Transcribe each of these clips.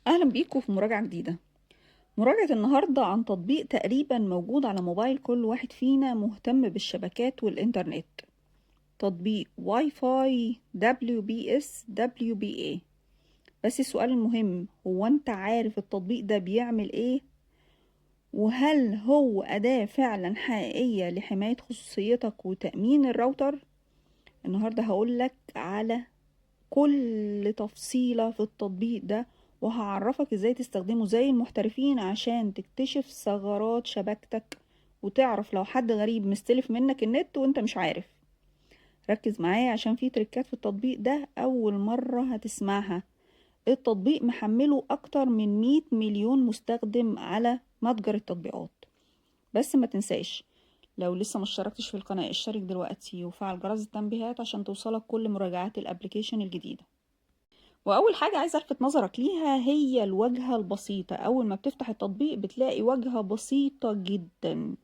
أهلا بيكم في مراجعة جديدة. مراجعة النهاردة عن تطبيق تقريبا موجود على موبايل كل واحد فينا مهتم بالشبكات والإنترنت، تطبيق واي فاي دبليو بي اس دبليو بي اي. بس السؤال المهم، هو انت عارف التطبيق ده بيعمل ايه؟ وهل هو أداة فعلا حقيقية لحماية خصوصيتك وتأمين الراوتر؟ النهاردة هقولك على كل تفصيلة في التطبيق ده، وهعرفك ازاي تستخدمه زي المحترفين عشان تكتشف ثغرات شبكتك وتعرف لو حد غريب مستلف منك النت وانت مش عارف. ركز معايا عشان في تريكات في التطبيق ده اول مرة هتسمعها. التطبيق محمله اكتر من 100 مليون مستخدم على متجر التطبيقات. بس ما تنساش، لو لسه ما اشتركتش في القناة اشترك دلوقتي وفعل جرس التنبيهات عشان توصلك كل مراجعات ال application الجديدة. واول حاجة عايزة الفت نظرك ليها هي الواجهة البسيطة. اول ما بتفتح التطبيق بتلاقي واجهة بسيطة جدا.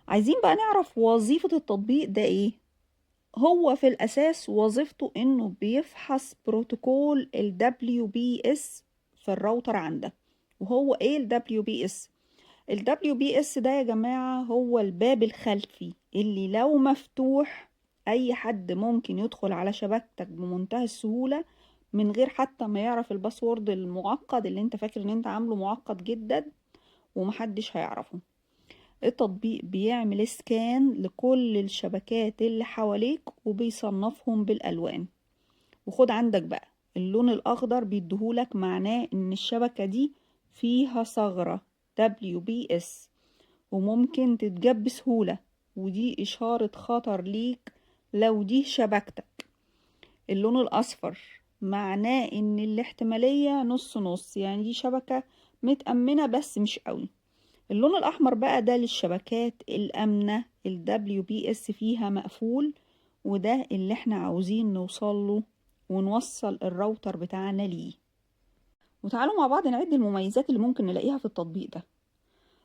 عايزين بقى نعرف وظيفة التطبيق ده ايه. هو في الاساس وظيفته انه بيفحص بروتوكول ال WPS في الراوتر عندك. وهو ايه ال WPS؟ ال WPS ده يا جماعة هو الباب الخلفي اللي لو مفتوح اي حد ممكن يدخل على شبكتك بمنتهى السهولة من غير حتى ما يعرف ال password المعقد اللي انت فاكر ان انت عامله معقد جدا ومحدش هيعرفه. التطبيق بيعمل scan لكل الشبكات اللي حواليك وبيصنفهم بالألوان. وخد عندك بقى اللون الأخضر بيديهولك معناه ان الشبكة دي فيها ثغرة WPS وممكن تتجاب بسهولة، ودي إشارة خطر ليك لو دي شبكتك. اللون الأصفر معناه ان الاحتمالية نص نص، يعني دي شبكة متأمنة بس مش قوي. اللون الأحمر بقى ده للشبكات الآمنة، ال WPS فيها مقفول، وده اللي احنا عاوزين نوصله ونوصل الراوتر بتاعنا ليه. وتعالوا مع بعض نعد المميزات اللي ممكن نلاقيها في التطبيق ده.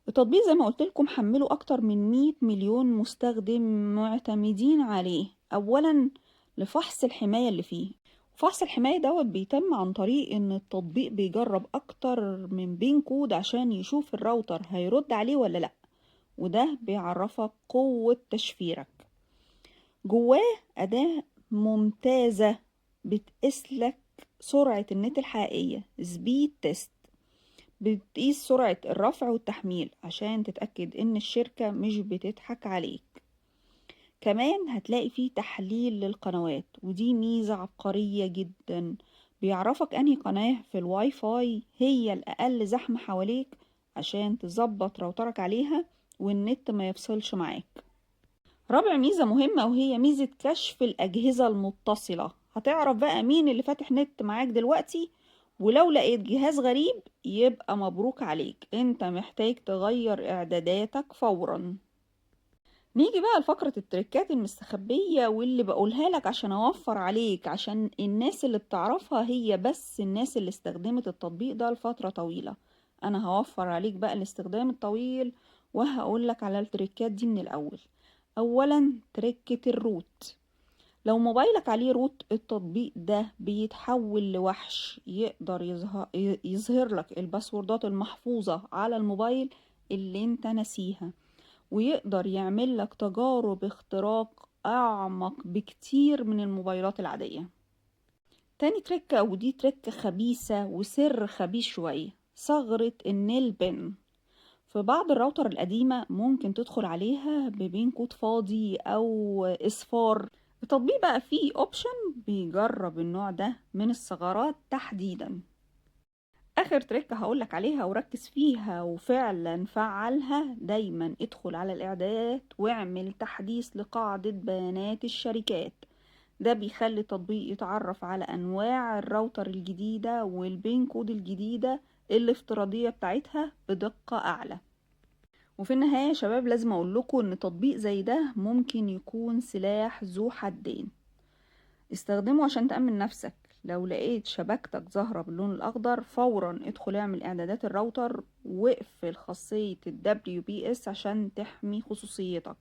التطبيق زي ما قلت لكم حمله أكتر من 100 مليون مستخدم معتمدين عليه. أولا لفحص الحماية اللي فيه. فحص الحماية دوت بيتم عن طريق ان التطبيق بيجرب اكتر من PIN code عشان يشوف الراوتر هيرد عليه ولا لا، وده بيعرفك قوة تشفيرك. جواه أداة ممتازة بتقيسلك سرعة النت الحقيقية، speed test، بتقيس سرعة الرفع والتحميل عشان تتأكد ان الشركة مش بتضحك عليك. كمان هتلاقي فيه تحليل للقنوات، ودي ميزة عبقرية جدا، بيعرفك انهي قناة في الواي فاي هي الأقل زحمة حواليك عشان تظبط راوترك عليها والنت ما يفصلش معاك. رابع ميزة مهمة وهي ميزة كشف الأجهزة المتصلة. هتعرف بقى مين اللي فاتح نت معاك دلوقتي، ولو لقيت جهاز غريب يبقى مبروك عليك، انت محتاج تغير اعداداتك فورا. نيجي بقى لفقرة التريكات المستخبية واللي بقولها لك عشان اوفر عليك، عشان الناس اللي بتعرفها هي بس الناس اللي استخدمت التطبيق ده لفترة طويلة. انا هوفر عليك بقى الاستخدام الطويل وهقول لك على التريكات دي من الاول. اولا تريكة ال root. لو موبايلك عليه root التطبيق ده بيتحول لوحش يقدر يظهر لك الباسوردات المحفوظة على الموبايل اللي انت ناسيها، ويقدر يعمل لك تجارب اختراق أعمق بكتير من الموبايلات العادية. تاني تريكة، ودي تريكة خبيثة وسر خبيث شوية، ثغرة ال nil PIN. في بعض الراوتر القديمة ممكن تدخل عليها ب PIN code فاضي أو إصفار. التطبيق بقى فيه option بيجرب النوع ده من الثغرات تحديدا. اخر تريكة هقولك عليها وركز فيها وفعلا فعلها، دايما ادخل على الاعدادات واعمل تحديث لقاعدة بيانات الشركات. ده بيخلي التطبيق يتعرف على انواع الراوتر الجديدة وال PIN code الجديدة الافتراضية بتاعتها بدقة اعلى. وفي النهاية يا شباب لازم اقول لكم ان تطبيق زي ده ممكن يكون سلاح ذو حدين. استخدمه عشان تأمن نفسك. لو لقيت شبكتك ظاهرة باللون الأخضر فورا ادخل اعمل اعدادات الراوتر واقفل خاصية ال WPS عشان تحمي خصوصيتك،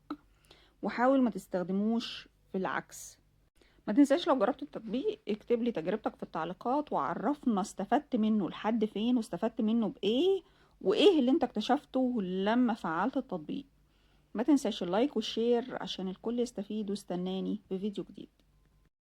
وحاول ما تستخدموش في العكس. ما تنساش لو جربت التطبيق اكتب لي تجربتك في التعليقات، وعرفنا استفدت منه لحد فين، واستفدت منه بايه، وايه اللي انت اكتشفته لما فعلت التطبيق. ما تنساش ال like وال share عشان الكل يستفيد، واستناني في فيديو جديد.